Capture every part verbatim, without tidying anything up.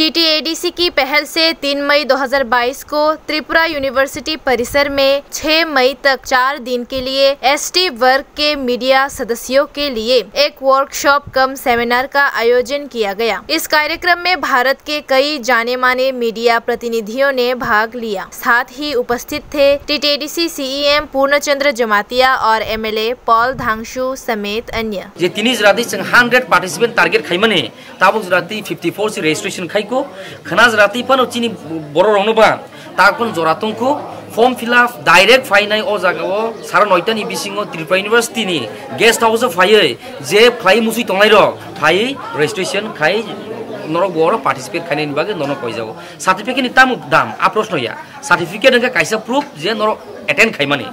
टीटीएडीसी की पहल से तीन मई दो हज़ार बाईस को त्रिपुरा यूनिवर्सिटी परिसर में छह मई तक चार दिन के लिए एसटी वर्ग के मीडिया सदस्यों के लिए एक वर्कशॉप कम सेमिनार का आयोजन किया गया। इस कार्यक्रम में भारत के कई जाने माने मीडिया प्रतिनिधियों ने भाग लिया। साथ ही उपस्थित थे टीटीएडीसी सीईएम पूर्णचंद्र जमातिया और एमएलए पॉल धांगशु समेत अन्य। Je tini jora twi chwng hundred participant target khaimani, tabuk jora twi fifty four se registration khaiko, khwna jora twi phano chini borok rokno ba takon jora tongkho, form fill up direct phainai o jaga o sara noita ni bisingo Tripura University ni guest house o phaiwi je phlai musui tongnai rok phaiwi registration khai norok bo oro participate khainani bagwi norok koijago. Certificate ni tamo dam a proshno ya. Certificate hwnkhe kaisa proof je norok attend khaimani.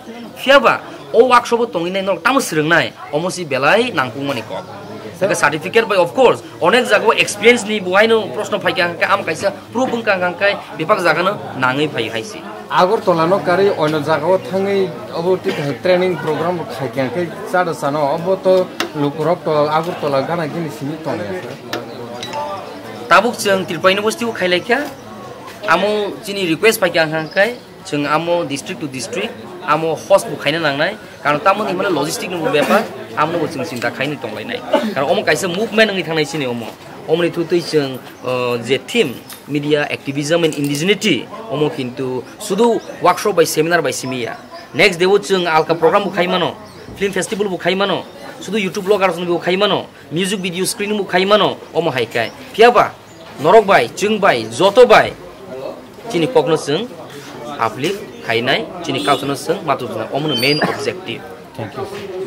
Phiyaba o workshop o tongwi nai norok tamo swrwngnai, omo si belai nangkukmani kok. Hwnkhe certificate bai of course onek jaga o experience ni bo haino proshno phaikha hwnkhe amo kaisa proof wngkha hwnkhe bebak jaga no nangwi phai hai si. Agartala no karwi oino jaga o thangwi obo twi kaham training program bo khaikha hwnkhe chado chano obo to lukurok to Agartala gana gini simi tongya. Tabuk chwng Tripura University o khailaikha, amo chini request phaikha hwnkhe chwng amo district to district amo host bo khaina nangnai, karon tamoni hwnmale logistic ni bo bepar, amo bo chwng chinta khaini tonglainai, karon omo kaisa movement wngwi thangnai chini omo, omoni thutwi chwng, uh, je theme media activism and indigeneity, omo kintu sudu workshop bai seminar bai simi ya, next day o chwng alka program bo khai mano, film festival bo khai mano, sudu YouTube vloggers ni bo khai mano, music video screening bo khai mano, omo hai khe. Phiyaba norok bai, chwng bai, joto bai chini kokno chwng uplift khainai, chini culture no chwng matung thangnai, omono main objective. Thank you.